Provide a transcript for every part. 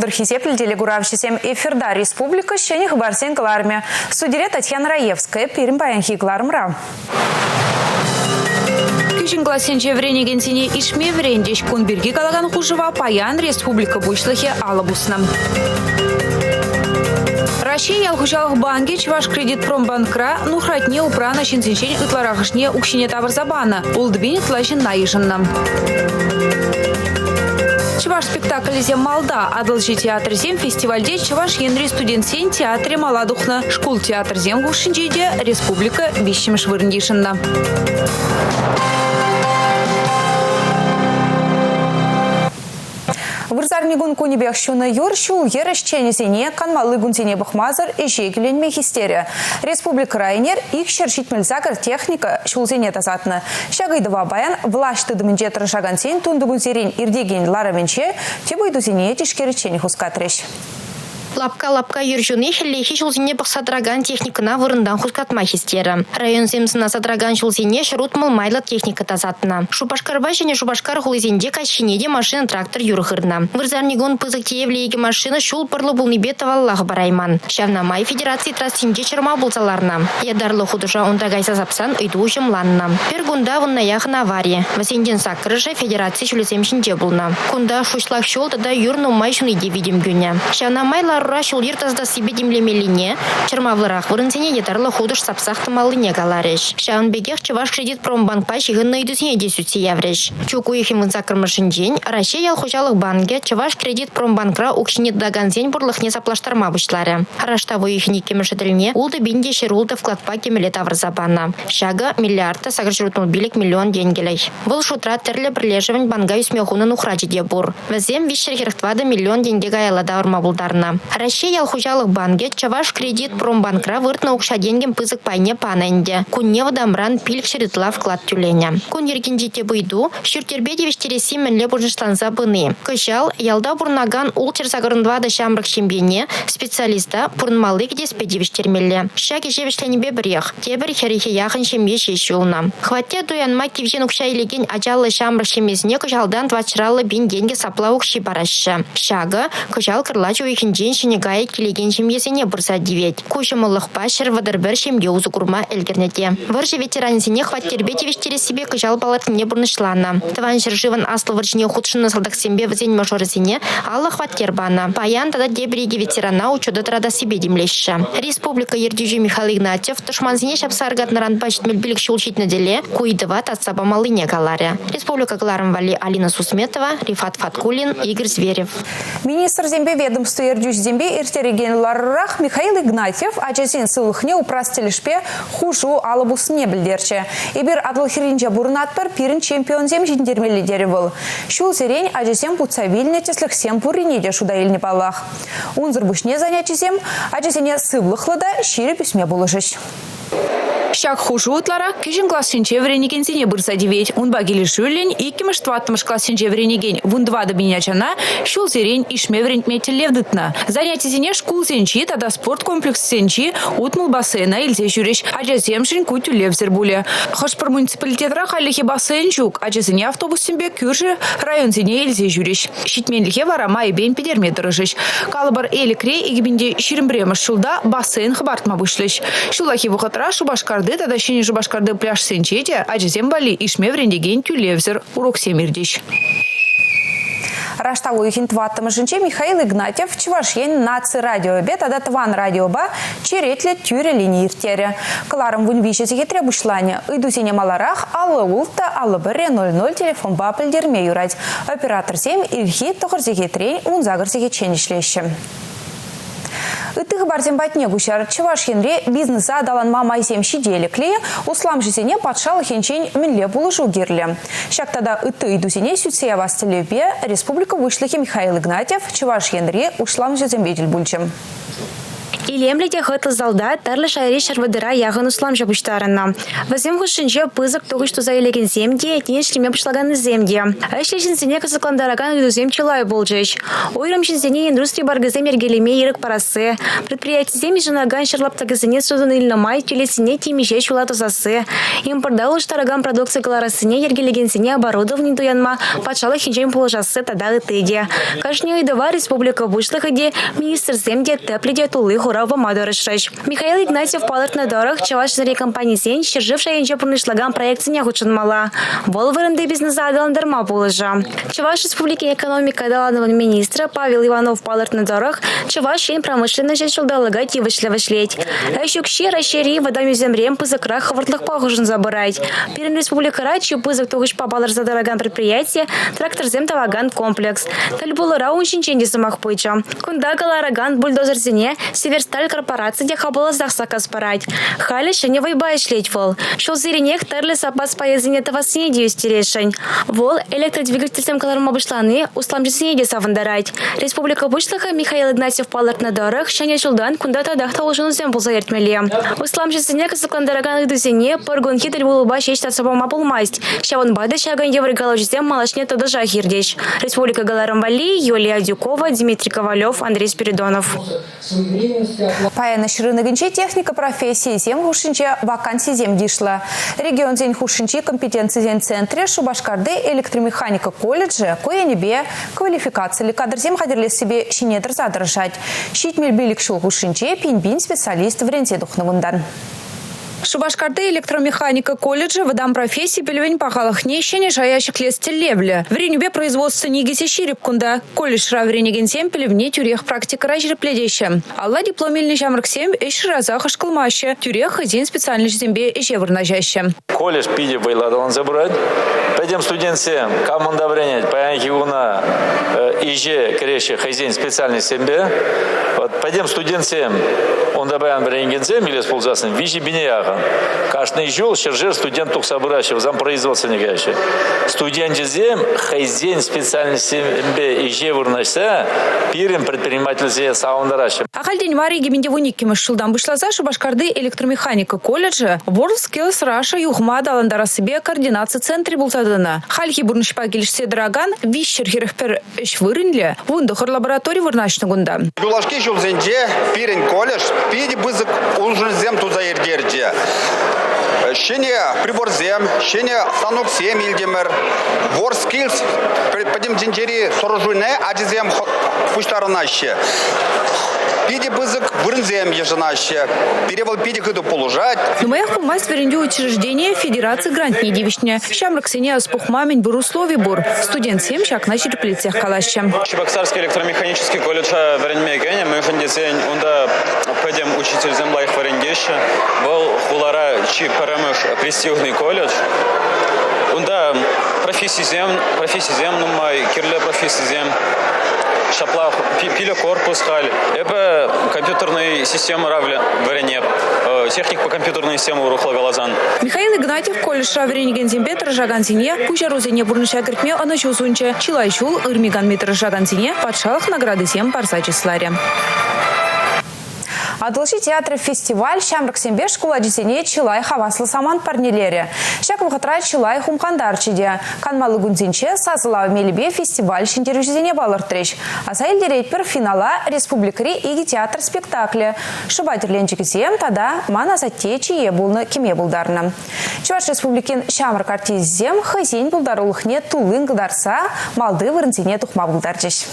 пултӑр, хисеплӗ телекуравҫӑсем. Эфирта республика ҫӗнӗ хыпарсен кӑларӑмӗ. Студире Татьяна Раевская пирӗн паянхи кӑларӑмра. Кӗҫӗн классенче вӗренекенсене ишме вӗрентӗҫ. Кун пирки калакан хушӑва паян республика Пуҫлӑхӗ алӑ пуснӑ. Раҫҫей ял хуҫалӑх банкӗ Чӑвашкредитпромбанкра нухратне упранӑ ҫынсенчен ытларахӑшне укҫине тавӑрса панӑ. 6000 ытла ҫынна йышӑннӑ. Чӑваш спектаклӗсем малта. Атӑлҫи театрӗсем фестивальте Чӑваш Енри студентсен театрӗ мала тухнӑ. Шкул театрӗсем хушшинче те республика виҫҫӗмӗш вырӑн йышӑннӑ. Вырсарникун кунӗпех ҫунӑ юр ҫул-йӗр ӗҫченӗсене канмалли кунсене пӑхмасӑр ӗҫе кӳленме хистерӗ. Республикӑра ӗнер 278 техника ҫулсене тасатнӑ. Ҫак ыйтӑва паян влаҫ тытӑмӗнче тӑрӑшакансен тунтикунсерен иртекен ларӑвӗнче тӗп ыйтусене тишкериччен хускатрӗҫ. Лапка-лапка юр ҫуни хӗллехи ҫулсене пӑхса тӑракан техникӑна вырӑнтан хускатма хистерӗ. Районсем сӑнаса тӑракан ҫулсене 160 майлӑ техника тасатнӑ. Шупашкарпа Ҫӗнӗ Шупашкар хулисенче каҫхине те машина-трактор юр хырнӑ. Вырсарникун пысӑк тиевлӗ икӗ машина ҫул пӑрлӑ пулнипе тӑвалла хӑпарайман. Ҫавна май федераци трассинче чӑрмав пулса ларнӑ. Ятарлӑ хутӑша унта кайса сапсан ыйту уҫӑмланнӑ. Пӗр кунта вунна яхӑн авари. Вӗсенчен саккӑрӑшӗ федераци ҫулӗсем ҫинче пулнӑ. Кунта шуҫлак ҫул тата юр нумай ҫуни те витӗм кӳнӗ. Ҫавна май ларура ҫул-йӗр тасатассипе тимлемеллине, чӑрмавлӑрах вырӑнсене ятарлӑ хутӑш сапсах тӑмаллине каларӗҫ. Ҫавӑн пекех Чӑвашкредитпромбанкпа ҫыхӑннӑ ыйтусене те сӳтсе яврӗҫ. Чӳк уйӑхӗн вунсаккӑрмӗшӗнчен Раҫҫей ял хуҫалӑх банкӗ Чӑвашкредитпромбанкра укҫине тытакансен пурлӑхне саплаштарма пуҫларӗ. Раштав уйӑхӗн иккӗмӗшӗ тӗлне 6106 вкладпа кӗмӗле тавӑрса панӑ. Ҫакӑ миллиард та 865 миллион тенкӗлӗх. Вӑл шутра тӗрлӗ пӗрлешӗвӗн банка ӳсме хунӑ нухрачӗ те пур. Вӗсем 344 миллион тенкӗ каялла тавӑрма пултарнӑ. Раҫҫей ял хуҫалӑх банкӗ Чӑваш кредит промбанкра выртнӑ укҫа-тенкӗн пысӑк пайне панӑ ӗнтӗ. Кунне вӑтамран 500 ытла вклад тӳленӗ. Кун йӗркинчи тӗп ыйту – ҫурт-йӗрпе тивӗҫтересси мӗнле пурнӑҫланса пыни. Кӑҫал ялта пурӑнакан 684 ҫамрӑк ҫемьене специалиста пурӑнмалли кӗтеспе тивӗҫтермелле. Ҫак ӗҫе вӗҫленипе пӗрех. Тепӗр хӗрӗхе яхӑн ҫемье ҫеҫ юлнӑ. Хваттер туянма кивҫен укҫа илекен ачаллӑ ҫамрӑк ҫемьесене кӑҫалтан тӑватҫӑраллӑ пин тенкӗ сапла укҫи параҫҫӗ. Ҫакӑ кӑҫал кӑрлач уйӑхӗнчен ҫӗнӗ кайӑк килекен ҫемьесене пырса тивет. Ку ҫӑмӑллӑхпа 131 ҫемье усӑ курма ӗлкӗрнӗ те. Вӑрҫӑ ветеранӗсене хваттерпе тивӗҫтерессипе кӑҫал палӑртнине пурнӑҫланӑ. Тӑван ҫӗршывӑн Аслӑ вӑрҫине хутшӑннӑ салтаксемпе вӗсен мӑшӑрӗсене 50 хваттер панӑ. Паян тата тепӗр икӗ ветерана учета тӑратассипе тимлеҫҫӗ. Республика ертӳҫи Михаил Игнатьев тӑшмансене ҫапса аркатнӑранпа 75 ҫул ҫитнӗ тӗле ку ыйтӑва татса памаллине каларӗ. Республика кӑларӑм валли Алина Сусметова, Рифат Фаткуллин, Игорь Зверев. Министрсемпе ведомство ертӳҫисемпе ирттерекен ларурах Михаил Игнатьев ачасен сывлӑхне упрас тӗлӗшпе хушу алӑ пуснине пӗлтерчӗ. Эпир Атӑл хӗрринче пурӑнатпӑр, пирӗн чемпионсем ҫитӗнтермелле терӗ вӑл. Ҫулсерен ачасем путса вилнӗ тӗслӗхсем пуррине те шута илнӗ паллах. Унсӑр пуҫне занятисем ачасене сывлӑхлӑ та ҫирӗп ӳсме пулӑшӗҫ. Ҫак хушу ытларах кӗҫӗн классенче вӗренекенсене пырса тивет. Унпа килӗшӳллӗн иккӗмӗш-тӑваттӑмӗш классенче вӗренекен 14 пин ачана ҫулсерен ишме вӗрентме тӗллев тытнӑ. Занятисене шкулсенчи тата спорт комплексӗсенчи 60 бассейна илсе ҫӳрӗҫ. Ачасемшӗн ку тӳлевсӗр пулӗ. Хӑш-пӗр муниципалитетра хальлӗхе бассейн ҫук. Ачасене автобуссемпе кӳршӗ районсене илсе ҫӳрӗҫ. Ҫитменлӗхе вара майӗпен пӗтерме тӑрӑшӗҫ. Калӑпӑр, Элӗкре 2021 ҫулта бассейн хӑпартма пуҫлӗҫ. Ҫуллахи вӑхӑтра Шупашкарти тата Ҫӗнӗ Шупашкарти пляжсенче те ачасем валли ишме вӗрентекен тӳлевсӗр уроксем иртӗҫ. Раштав уйӑхӗн тӑваттӑмӗшӗнче Михаил Игнатьев Чӑваш Ен наци радиовӗпе тата Тӑван радиопа черетлӗ тӳрӗ лини ирттерӗ. Кӑларӑм 13 сехетре пуҫланӗ. Ыйтусене маларах 56 51 00 телефонпа пӗлтерме юрать. Операторсем ирхи тӑхӑр сехетрен 18 сехетчен ӗҫлеҫҫӗ. Ытти хыпарсем патне куҫар. Чӑваш Енре бизнеса аталанма майсем ҫителӗклӗ-и? Усламҫӑсене патшалӑх енчен мӗнле пулӑшу кирлӗ? Ҫак тата ытти ыйтусене сӳтсе явас тӗллевпе республика Пуҫлӑхӗ Михаил Игнатьев Чӑваш Енри усламҫӑсемпе тӗл пулчӗ. Илемлӗ те хӑтлӑ залта тӗрлӗ шайри 130 яхӑн усламҫӑ пуҫтарӑннӑ. Вӗсем хушшинче пысӑк тухӑҫ туса илекенсем те, тин ӗҫлеме пуҫлаканнисем те. Ӗҫлӗ ҫынсене кӑсӑклантаракан ыйтусем чылай пулчӗҫ. Уйрӑм ҫынсене индустри паркӗсем йӗркелеме ирӗк парасси, предприятисем йышӑнакан ҫӗр лаптӑкӗсене сутӑн илнӗ май тӳлессине темиҫе ҫула тӑсасси, импорта улӑштаракан продукци кӑларассине йӗркелекенсене оборудовани туянма патшалӑх енчен пулӑшасси тата ытти те. Кашни ыйтӑва республика Пуҫлӑхӗ те, министрсем те тӗплӗ те тулли хурав пама тӑрӑшрӗҫ. Михаил Игнатьев палӑртнӑ тӑрӑх, Чӑваш Енри компанисен ҫӗршыв шайӗнче пурнӑҫлакан проектсене хутшӑнмалла. Вӑл вырӑнти бизнеса аталантарма пулӑшӗ. Чӑваш Республикин экономика аталанӑвӗн министрӗ Павел Иванов палӑртнӑ тӑрӑх, Чӑваш Ен промышленноҫӗн ҫулталӑка тивӗҫлӗ вӗҫлет. Ӗҫ укҫи Раҫҫейри вӑтам ӳсӗмрен пысӑкрах хӑвӑртлӑхпа хушӑнса пырать. Пирӗн республикӑра чи пысӑк тухӑҫпа палӑрса тӑракан предприяти – тракторсем тӑвакан комплекс. Тӗлпулура ун ҫинчен те сӑмах пычӗ. Кунта кӑларакан бульдозерсене «Северсталь» корпораци те хапӑлласах саккас парать. Халӗ ҫӗнӗ вӑйпа ӗҫлет вӑл. Ҫулсеренех тӗрлӗ саппас пайӗсене тӑвассине те ӳстересшӗн. Вӑл электродвигательсем кӑларма пуҫлани усламҫӑсене те савӑнтарать. Республика Пуҫлӑхӗ Михаил Игнатьев палӑртнӑ тӑрӑх, ҫӗнӗ ҫултан кунта татах та улшӑнусем пулса иртмелле. Усламҫӑсене кӑсӑклантаракан ыйтусене пӗр кунхи тӗлпулупа ҫеҫ татса пама пулмасть. Ҫавӑнпа та ҫакӑн евӗр калаҫусем малашне тӑтӑшах иртӗҫ. Республика кӑларӑм валли Юлия Адюкова, Дмитрий Ковалев, Андрей Спиридонов. Паян ӗҫ рынокӗнче техника профессийӗсем хушшинче вакансисем йышлӑ. Регионсен хушшинчи компетенцисен центрӗ Шупашкарти электромеханика колледжӗ ку енӗпе квалификациллӗ кадрсем хатӗрлессипе ҫине тӑрса тӑрӑшать. 75 ҫул хушшинче пин-пин специалист вӗренсе тухнӑ кунтан. Шупашкарти электромеханика колледжӗ вӑтам професси пӗлӗвӗн пахалӑхне ҫӗнӗ шая ҫӗклес тӗллевлӗ. Вӗренӳпе производство никӗсӗ ҫирӗп кунта. Колледжра вӗренекенсем пӗлӗвне тӳрех практикӑра ҫирӗплетеҫҫӗ. Алла диплом илнӗ ҫамрӑксем ӗҫ шыраса хӑшкӑлмаҫҫӗ, тӳрех хӑйсен специальноҫӗсемпе ӗҫе вырнаҫаҫҫӗ. Колледж питӗ вӑйлӑ аталанса пырать. Пӗтӗм студентсем кам унта вӗренет, паянхи куна ӗҫе кӗреҫҫӗ хӑйсен специальноҫсемпе. Вот пӗтӗм студентсем унта паян вӗренекенсем илес пулсассӑн 3 пине яхӑн. Кашни ҫул ҫӗршер студент тухса пыраҫҫӗ, вӗсем производствӑна каяҫҫӗ. Студенчӗсем хӑйсен специальноҫсемпе ӗҫе вырнаҫса пирӗн предпринимательсене савӑнтараҫҫӗ. Ахальтен мар 2012-мӗш ҫултан пуҫласа Шупашкарти электромеханика колледжӗ WorldSkills Russia юхӑма аталантарассипе координаци центрӗ пулса тӑнӑ. Хальхи пурнӑҫпа килӗшсе тӑракан 341 ӗҫ вырӑнлӗ 19 лаборатори вырнаҫнӑ кунта. Юлашки ҫулсенче пирӗн колледж питӗ пысӑк улшӑнусем туса ирттерчӗ. Ҫӗнӗ приборсем, ҫӗнӗ станоксем илтӗмӗр. WorldSkills пӗтӗм тӗнчери сооружение ачасем пуҫтарӑнаҫҫӗ. Питӗ пысӑк вырӑнсем йышӑнаҫҫӗ. Пире вӑл питӗ хытӑ пулӑшать. Нумаях пулмасть вӗрентӳ учрежденийӗ федераци грантне тивӗҫнӗ. Ҫамрӑксене ӑс пухма мӗнпур услови пур. Студентсем ҫакна ҫирӗплетсех калаҫҫӗ. Чебоксарский электромеханический колледжа вӗренме кӗнӗ, мӗншӗн тесен унта пӗтӗм учительсем лайӑх вӗрентеҫҫӗ. Вӑл хулара чи пӗрремӗш престижный колледж. Унта профессисем, профессисем нумай, кирлӗ профессисем. Ҫапла пилӗк корпус халь. Эпӗ компьютерный системӑра вӗренеп. Техник по компьютерной системе урӑхла каласан. Михаил Игнатьев колледжра вӗренекенсемпе тӑрӑшакансене пуҫарусене пурнӑҫа кӗртме ӑнӑҫу сунчӗ. Чылай ҫул ырми-канми тӑрӑшакансене патшалӑх наградисем парса чысларӗ. Атӑлҫи театрӗ фестиваль ҫамрӑксемпе шкул ачисене чылай хаваслӑ самант парнелерӗ. Ҫак вӑхӑтра чылай хумхантарчӗ те. Канмалли кунсенче сасӑлав мелӗпе фестиваль ҫӗнтерӳҫисене палӑртрӗҫ. Аса илтеретпӗр, финала республикӑри икӗ театр спектаклӗ «Шӑпа тӗрленчӗкӗсем» тата «Ман асатте чие пулнӑ» кӗме пултарнӑ. Чӑваш Республикин ҫамрӑк артисчӗсем хӑйсен пултарулӑхне туллин кӑтартса малти вырӑнсене тухма пултарчӗҫ.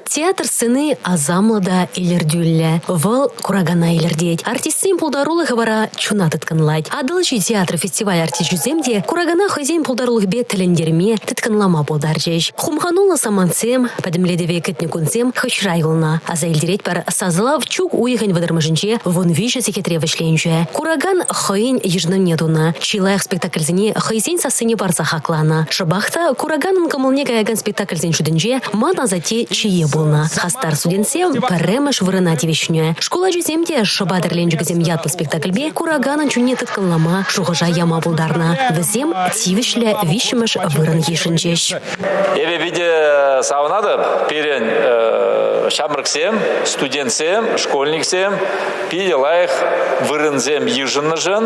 Театр сцени асамлӑ та илӗртӳллӗ. Вӑл куракана илӗртет. Артистсен пултарулӑхӗ вара чуна тыткӑнлать. Атӑлҫи театр фестиваль артисчӗсем те куракана хӑйсен пултарулӑхӗпе тӗлӗнтерме, тыткӑнлама пултарчӗҫ. Хумхануллӑ самантсем, пӗтӗмлетӗве кӗтнӗ кунсем хыҫра юлнӑ. Аса илтеретпӗр, сасӑлав чӳк уйӑхӗн вӑтӑрмӗшӗнче 13 сехетре вӗҫленчӗ. Куракан хӑйӗн йышӑнӑвне тунӑ. Чи лайӑх спектакльсене хӑйсен сассине парса хакланӑ. Шӑпах та кураканӑн кӑмӑлне каякан спектакльсен шутӗнче Ман асатте чие пулнӑ. Хастар студентсем пӗрремӗш вырӑна тивӗҫнӗ. Шкул ачисем те шӑпа тӗрленчӗкӗсемпе. Ҫамрӑксем ятлӑ спектакльпе кураканӑн чунне тыткӑнлама, шухӑша яма пултарнӑ. Вӗсем тивӗҫлӗ виҫҫӗмӗш вырӑн йышӑнчӗҫ. Эпӗ питӗ савӑнатӑп. Пирӗн ҫамрӑксем, студентсем, школьниксем питӗ лайӑх вырӑнсем йышӑннӑшӑн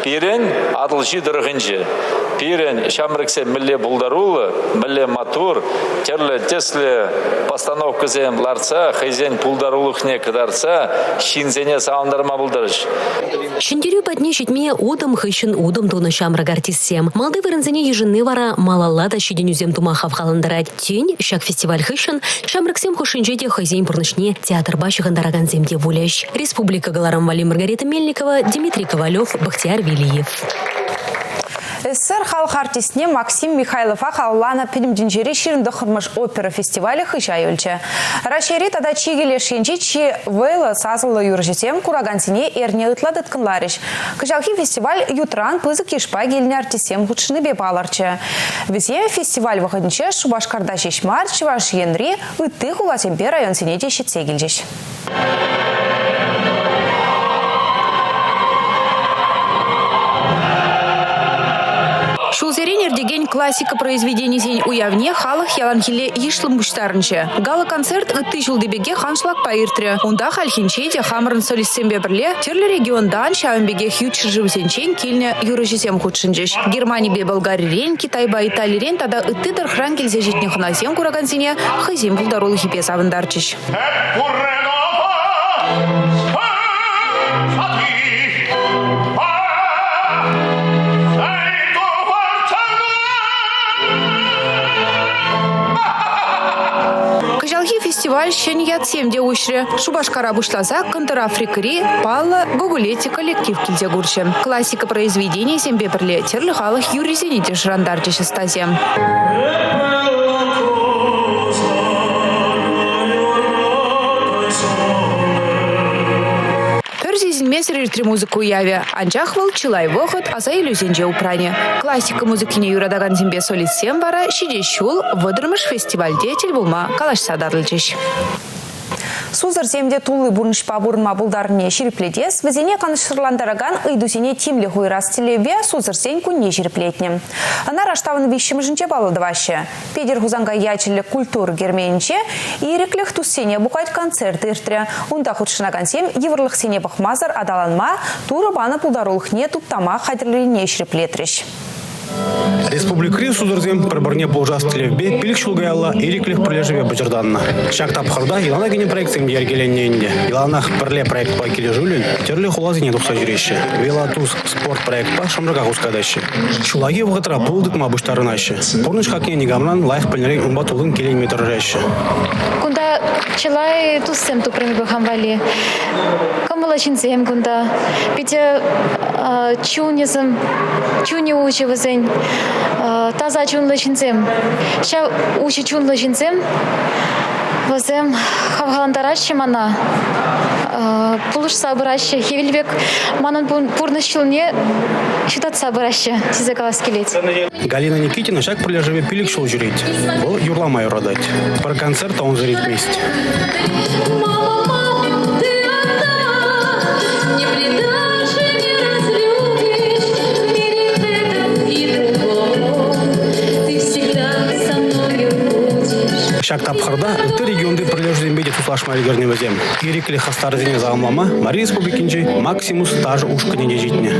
пирӗн Атӑлҫи тӑрӑхӗнче. Пирӗн ҫамрӑксем мӗнле пултаруллӑ, мӗнле маттур, тӗрлӗ тӗслӗ постановкӑсем лартса, хӑйсен пултарулӑхне кӑтартса ҫынсене савӑнтарма пултарӗҫ. Ҫӗнтерӳ патне ҫитме утӑм хыҫҫӑн утӑм тунӑ ҫамрӑк артистсем. Малти вырӑнсене йышӑнни вара малалла та ҫитӗнӳсем тума хавхалантарать. Тен, ҫак фестиваль хыҫҫӑн ҫамрӑксем хушшинче те хӑйсен пурнӑҫне театрпа ҫыхӑнтаракансем те пулӗҫ. Республика кӑларӑм валли Маргарита Мельникова, Дмитрий Ковалев, Бахтияр Велиев. СССР халӑх артистне Максим Михайлова халалланӑ Пӗтӗм тӗнчери 29-мӗш опера фестивалӗ хыҫа юлчӗ. Раҫҫейри тата чикӗ леш енчи чи вӑйлӑ сасӑллӑ юрӑҫӑсем куракансене эрне ытла тыткӑнларӗҫ. Кӑҫалхи фестиваль ютран пысӑк йышпа килнӗ артистсем хутшӑннипе палӑрчӗ. Вӗсем фестиваль вӑхӑтӗнче Шупашкарта ҫеҫ мар, Чӑваш Енри ытти хуласемпе районсене те ҫитсе килчӗҫ. Ҫулсерен иртекен классика произведенийӗсен уявне халӑх яланхилле йышлӑн пуҫтарӑнчӗ. Гала-концерт ытти ҫулти пекех аншлагпа иртрӗ. Унта хальхинче те хамӑрӑн солистсемпе пӗрле тӗрлӗ регионтан, ҫавӑн пекех ют ҫӗршывсенчен килнӗ юрӑҫӑсем хутшӑнчӗҫ. Германипе Болгарирен, Китайпа Италирен тата ытти тӑрӑхран килсе ҫитнӗ хӑнасем куракансене хӑйсен пултарулӑхӗпе савӑнтарчӗҫ. Кӑҫалхи фестиваль ҫӗнӗ ятсем те уҫрӗ. Шупашкара пуҫласа Кӑнтӑр Африкӑри паллӑ Гогулетти коллектив килсе курчӗ. Классика произведенийӗсемпе пӗрле тӗрлӗ халӑх юррисене те шӑрантарчӗҫ ӑстасем. Пӗр сисӗнмесӗр иртрӗ музыка уявӗ, анчах вӑл чылай вӑхӑт аса илӳсенче упранӗ. Классика музыкине юратакансемпе солистсем вара ҫитес ҫул 30-мӗш фестивальте тӗл пулма калаҫса татӑлчӗҫ. Сусӑрсем те тулли пурнӑҫпа пурӑнма пултарнине ҫирӗплетес, вӗсене канӑҫсӑрлантаракан ыйтусене тимлӗх уйӑрас тӗллевпе сусӑрсен кунне ҫирӗплетнӗ. Ӑна раштавӑн виҫҫӗмӗшӗнче паллӑ тӑваҫҫӗ. Петӗр Хусанкай ячӗллӗ культура керменӗнче «Ирӗклӗх туссене пухать» концерт иртрӗ. Унта хутшӑнакансем йывӑрлӑхсене пӑхмасӑр аталанма, Турӑ панӑ пултарулӑхне туптама хатӗрленине ҫирӗплетрӗҫ. Республикӑри сусӑрсем пӗр-пӗрне пулӑшас тӗллевпе 5 ҫул каялла Ирӗклӗх пӗрлешӗве пӑчӑртаннӑ. Ҫак тапхӑрта йӑлана кӗнӗ проектсем те йӗркеленнӗ ӗнтӗ. Яланах пӗрле проектпа килӗшӳллӗн тӗрлӗ хуласене тухса ҫӳреҫҫӗ. Велотус спорт проектпа шӑмрӑка хускатаҫҫӗ. Ҫуллахи вӑхӑтра пулӑ тытма пуҫтарӑнаҫҫӗ. Пурнӑҫ хакне никамран лайӑх пӗлнӗрен унпа туллин киленме тӑрӑшаҫҫӗ. Кунта чылай туссем тупрӑм эпӗ хам валли. Кӑмӑллӑ ҫынсем кунта. Питӗ чунӗсем, чунӗ уҫӑ вӗсен, таса чунлӑ ҫынсем. Ҫав уҫӑ чунлӑ ҫынсем вӗсем хавхалантараҫҫӗ мана, пулӑшса пыраҫҫӗ. Хӗвел пек манӑн пурнӑҫ ҫулне ҫутатса пыраҫҫӗ тесе калас килет. Галина Никитина ҫак пӗрлешӗве 5 ҫул ҫӳрет. Вӑл юрлама юратать. Пӗр концерт та унсӑр иртмест. Ҫак тапхӑрта ытти регионти пӗрлешӳсемпе те туслашма ӗлкӗрнӗ вӗсем. Ирӗклӗ хастарсене саламлама Мари Республикинчи Максимус ташӑ ушкӑнӗ те ҫитнӗ.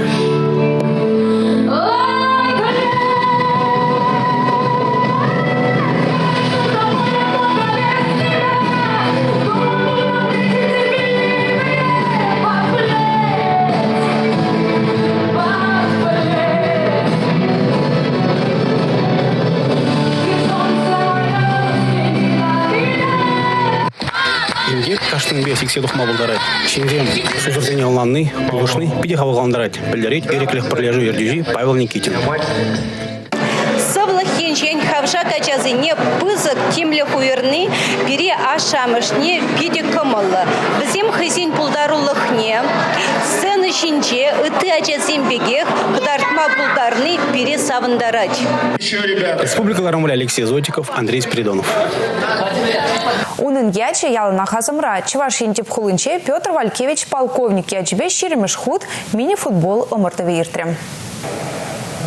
Инкек кашнинпе сиксе тухма пултарать. Ҫынсем сусӑрсене ӑнланни, пулӑшни питӗ хавхалантарать, пӗлтерет Ирӗклӗх пӗрлешӳ ертӳҫи Павел Никитин. Сывлӑх. енчен хавшак ачасене пысӑк тимлӗх уйӑрни пире ашшӗ-амӑшне питӗ кӑмӑллӑ. Вӗсем хӑйсен пултарулӑхне сцена ҫинче ытти ачасем пекех кӑтартма пултарни пире савӑнтарать. Республика ларӑмри Алексей Зотиков, Андрей Спиридонов. Унӑн ячӗ яланах асӑмра. Чӑваш Ен тӗп хулинче Петр Валькевич полковник ячӗпе 20-мӗш хут мини-футбол ӑмӑртӑвӗ иртрӗ.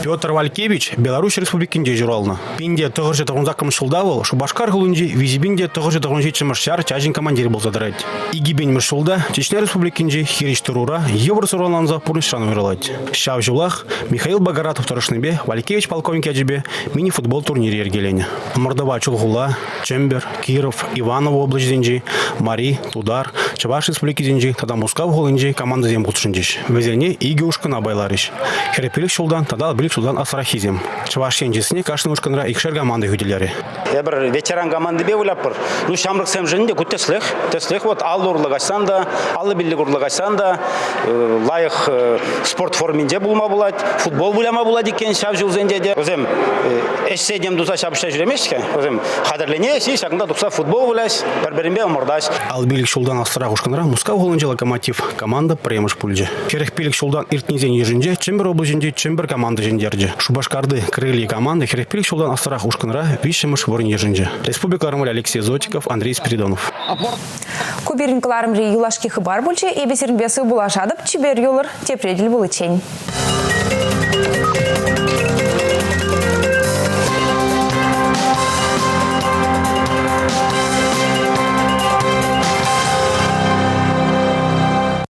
Петр Валькевич Беларуҫ Республикинче ҫуралнӑ. 1998 ҫулта вӑл Шупашкар хулинчи 3997-мӗш ҫар чаҫӗн командирӗ пулса тӑрать. 2000-мӗш ҫулта Чечня Республикинчи хирӗҫ тӑрура йывӑр суранланса пурнӑҫран уйрӑлать. Ҫав ҫулах Михаил Богоратов тӑрӑшнипе Валькевич полковник ячӗпе мини-футбол турнирӗ йӗркеленӗ. Ӑмӑртӑва Чулхула, Чӗмпӗр, Киров, Иваново облаҫӗсенчи, Мари, Тутар, Чӑваш Республикисенчи тата Мускав хулинчи командӑсем хутшӑнчӗҫ. Вӗсене икӗ ушкӑна пайларӗҫ. 45 ҫултан тата 5 ҫултан аслӑраххисем. Чӑваш Ен чысне кашни ушкӑнра икшер команда хӳтӗлерӗ. Эпир ветеран командипе вылятпӑр. Ну, ҫамрӑксемшӗн те ку тӗслӗх. Тӗслӗх вот 50 урлӑ каҫсан та, 55 урлӑ каҫсан та лайӑх спорт форминче пулма пулать, футбол выляма пулать иккен ҫав ҫулсенче те. Вӗсем ӗҫсе тем туса ҫапӑҫса ҫӳремеҫҫӗ-ха. Вӗсем хатӗрленеҫҫӗ, ҫакӑнта тухса футбол выляҫ, пӗр-пӗринпе ӑмӑртаҫ. 55 ҫултан аслӑрах ушкӑнра Мускав хулинчи «Локомотив» команда пӗрремӗш пулчӗ. 45 ҫултан иртнисен йышӗнче Чӗмпӗр облаҫӗнчи Чӗмпӗр команда ҫӗнтерчӗ. Шупашкарти «Крылья» команда 45 ҫултан аслӑрах ушкӑнра виҫҫӗмӗш вырӑн йышӑнчӗ. Республика арӑмӗ Алексей Зотиков, Андрей Спиридонов. Ку пирӗн кӑларӑмри юлашки хыпар пулчӗ. Эпӗ сирӗнпе сывпуллашатӑп. Чипер юлӑр. Тепре тӗл пуличчен.